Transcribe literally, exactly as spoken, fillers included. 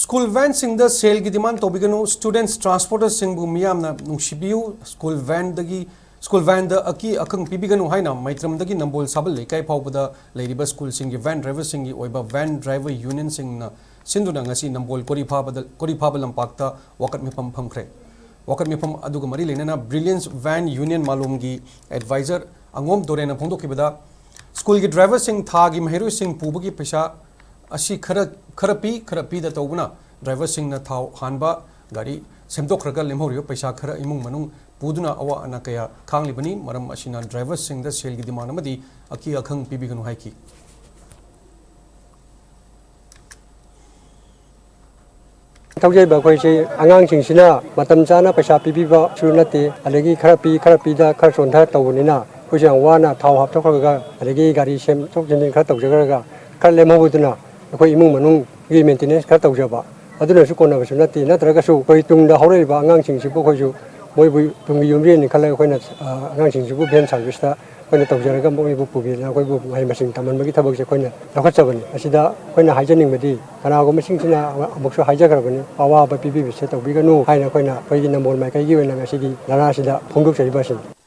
School ꯚꯦꯟꯁꯤꯡꯗ ꯁꯦꯜꯒꯤ ꯗꯤꯃꯥꯟ ꯇꯧꯕꯤꯒꯅꯨ, ꯁ꯭ꯇꯨꯗꯦꯟꯠꯁ ꯇ꯭ꯔꯥꯟꯁꯄꯣꯔꯇꯔꯁꯤꯡꯕꯨ ꯃꯤꯌꯥꯝꯅ ꯅꯨꯡꯁꯤꯕꯤꯌꯨ, ꯁ꯭ꯀꯨꯜ ꯚꯦꯟꯗꯒꯤ, ꯁ꯭ꯀꯨꯜ ꯚꯦꯟꯗ ꯑꯀꯤ ꯑꯈꯪ ꯄꯤꯕꯤꯒꯅꯨ ꯍꯥꯏꯅ ꯃꯩꯇ꯭ꯔꯝꯗꯒꯤ ꯅꯝꯕꯣꯜ ꯁꯥꯕꯜ ꯂꯩꯀꯥꯏ ꯐꯥꯎꯕꯗ ꯂꯩꯔꯤꯕ ꯁ꯭ꯀꯨꯜꯁꯤꯡꯒꯤ ꯚꯦꯟ ꯗ꯭ꯔꯥꯏꯚꯔꯁꯤꯡꯒꯤ ꯑꯣꯏꯕ ꯚꯦꯟ ꯗ꯭ꯔꯥꯏꯚꯔ ꯌꯨꯅꯤꯌꯟꯁꯤꯡꯅ ꯁꯤꯟꯗꯨꯅ ꯉꯁꯤ ꯅꯝꯕꯣꯜ ꯀꯣꯔꯤꯐꯥꯕꯗ, ꯀꯣꯔꯤꯐꯥꯕ ꯂꯝꯄꯥꯛꯇ ꯋꯥꯀꯠ ꯃꯤꯐꯝ ꯐꯝꯈ꯭ꯔꯦ꯫ ꯋꯥꯀꯠ ꯃꯤꯐꯝ ꯑꯗꯨꯒ ꯃꯔꯤ ꯂꯩꯅꯅ ꯕ꯭ꯔꯤꯂꯤꯌꯟꯁ ꯚꯦꯟ ꯌꯨꯅꯤꯌꯟ ꯃꯥꯂꯣꯝꯒꯤ ꯑꯦꯗꯚꯥꯏꯖꯔ ꯑꯉꯣꯝ ꯗꯣꯔꯦꯟꯅ ꯐꯣꯡꯗꯣꯛꯈꯤꯕꯗ, ꯁ꯭ꯀꯨꯜꯒꯤ ꯗ꯭ꯔꯥꯏꯚꯔꯁꯤꯡ ꯊꯥꯒꯤ ꯃꯍꯩꯔꯣꯏꯁꯤꯡ ꯄꯨꯕꯒꯤ ꯄꯩꯁꯥ ꯑꯁꯤ ꯈꯔ, ꯈꯔ ꯄꯤ, ꯈꯔ ꯄꯤꯗ ꯇꯧꯕꯅ ꯗ꯭ꯔꯥꯏꯚꯔꯁꯤꯡꯅ ꯊꯥꯎ ꯍꯥꯟꯕ, ꯒꯥꯔꯤ ꯁꯦꯝꯗꯣꯛꯈ꯭ꯔꯒ ꯂꯦꯝꯍꯧꯔꯤꯕ ꯄꯩꯁꯥ ꯈꯔ ꯏꯃꯨꯡ ꯃꯅꯨꯡ ꯄꯨꯗꯨꯅ ꯑꯋꯥ ꯑꯅꯥ ꯀꯌꯥ ꯈꯥꯡꯂꯤꯕꯅꯤ꯫ ꯃꯔꯝ ꯑꯁꯤꯅ ꯗ꯭ꯔꯥꯏꯚꯔꯁꯤꯡꯗ ꯁꯦꯜꯒꯤ ꯗꯤꯃꯥꯟ ꯑꯃꯗꯤ ꯑꯀꯤ ꯑꯈꯪ ꯄꯤꯕꯤꯒꯅꯨ ꯍꯥꯏꯈꯤ꯫ ꯊꯧꯖꯔꯤꯕ ꯑꯩꯈꯣꯏꯁꯤ ꯑꯉꯥꯡꯁꯤꯡꯁꯤꯅ ꯃꯇꯝ ꯆꯥꯅ ꯄꯩꯁꯥ ꯄꯤꯕꯤꯕꯁꯨ ꯅꯠꯇꯦ, ꯑꯗꯒꯤ ꯈꯔ ꯄꯤ, ꯈꯔ ꯄꯤꯗ, ꯈꯔ ꯆꯣꯟꯊ ꯇꯧꯕꯅꯤꯅ ꯑꯩꯈꯣꯏꯁꯨ ꯌꯥꯝ ꯋꯥꯅ ꯊꯥꯎ ꯍꯥꯞꯇꯣꯛꯈ꯭ꯔꯒ, ꯑꯗꯒꯤ ꯒꯥꯔꯤ ꯁꯦꯝꯗꯣꯛ ꯁꯦꯝꯖꯤꯟ ꯈꯔ ꯇꯧꯖꯈ꯭ꯔꯒ, ꯈꯔ ꯂꯦꯝꯍꯧꯕꯗꯨꯅ ꯑꯩꯈꯣꯏ ꯏꯃꯨꯡ ꯃꯅꯨꯡꯒꯤ ꯃꯦꯟꯇꯦꯅꯦꯟꯁ ꯈꯔ ꯇꯧꯖꯕ, ꯑꯗꯨꯅꯁꯨ ꯀꯣꯟꯅꯕꯁꯨ ꯅꯠꯇꯦ꯫ ꯅꯠꯇ꯭ꯔꯒꯁꯨ ꯑꯩꯈꯣꯏ ꯇꯨꯡꯗ ꯍꯧꯔꯛꯏꯕ ꯑꯉꯥꯡꯁꯤꯡꯁꯤꯕꯨ ꯑꯩꯈꯣꯏꯁꯨ ꯃꯣꯏꯕꯨ ꯇꯨꯡꯒꯤ ꯌꯨꯝꯕꯤꯔꯦꯟꯅꯤ ꯈꯜꯂꯒ ꯑꯩꯈꯣꯏꯅ, ꯑ, ꯑꯉꯥꯡꯁꯤꯡꯁꯤꯕꯨ ꯚꯦꯟ ꯁꯥꯔꯚꯤꯁꯇ ꯑꯩꯈꯣꯏꯅ ꯇꯧꯖꯔꯒ ꯃꯣꯏꯕꯨ ꯄꯨꯕꯤꯗꯅ ꯑꯩꯈꯣꯏꯕꯨ ꯃꯍꯩ ꯃꯁꯤꯡ ꯇꯝꯍꯟꯕꯒꯤ ꯊꯕꯛꯁꯦ ꯑꯩꯈꯣꯏꯅ ꯂꯧꯈꯠꯆꯕꯅꯤ꯫ ꯑꯁꯤꯗ ꯑꯩꯈꯣꯏꯅ ꯍꯥꯏꯖꯅꯤꯡꯕꯗꯤ, ꯀꯅꯥꯒꯨꯝꯕꯁꯤꯡꯁꯤꯅ ꯑꯃꯨꯛꯁꯨ ꯍꯥꯏꯖꯈ꯭ꯔꯕꯅꯤ, ꯑꯋꯥꯕ ꯄꯤꯕꯤꯕꯁꯦ ꯇꯧꯕꯤꯒꯅꯨ ꯍꯥꯏꯅ ꯑꯩꯈꯣꯏꯅ ꯑꯩꯈꯣꯏꯒꯤ ꯅꯝꯕꯣꯜ ꯃꯥꯏꯀꯩꯒꯤ ꯑꯣꯏꯅ ꯉꯁꯤꯒꯤ ꯙꯔꯅꯥꯁꯤꯗ ꯐꯣꯡꯗꯣꯛꯆꯔꯤꯕ ꯑꯁꯤꯅꯤ꯫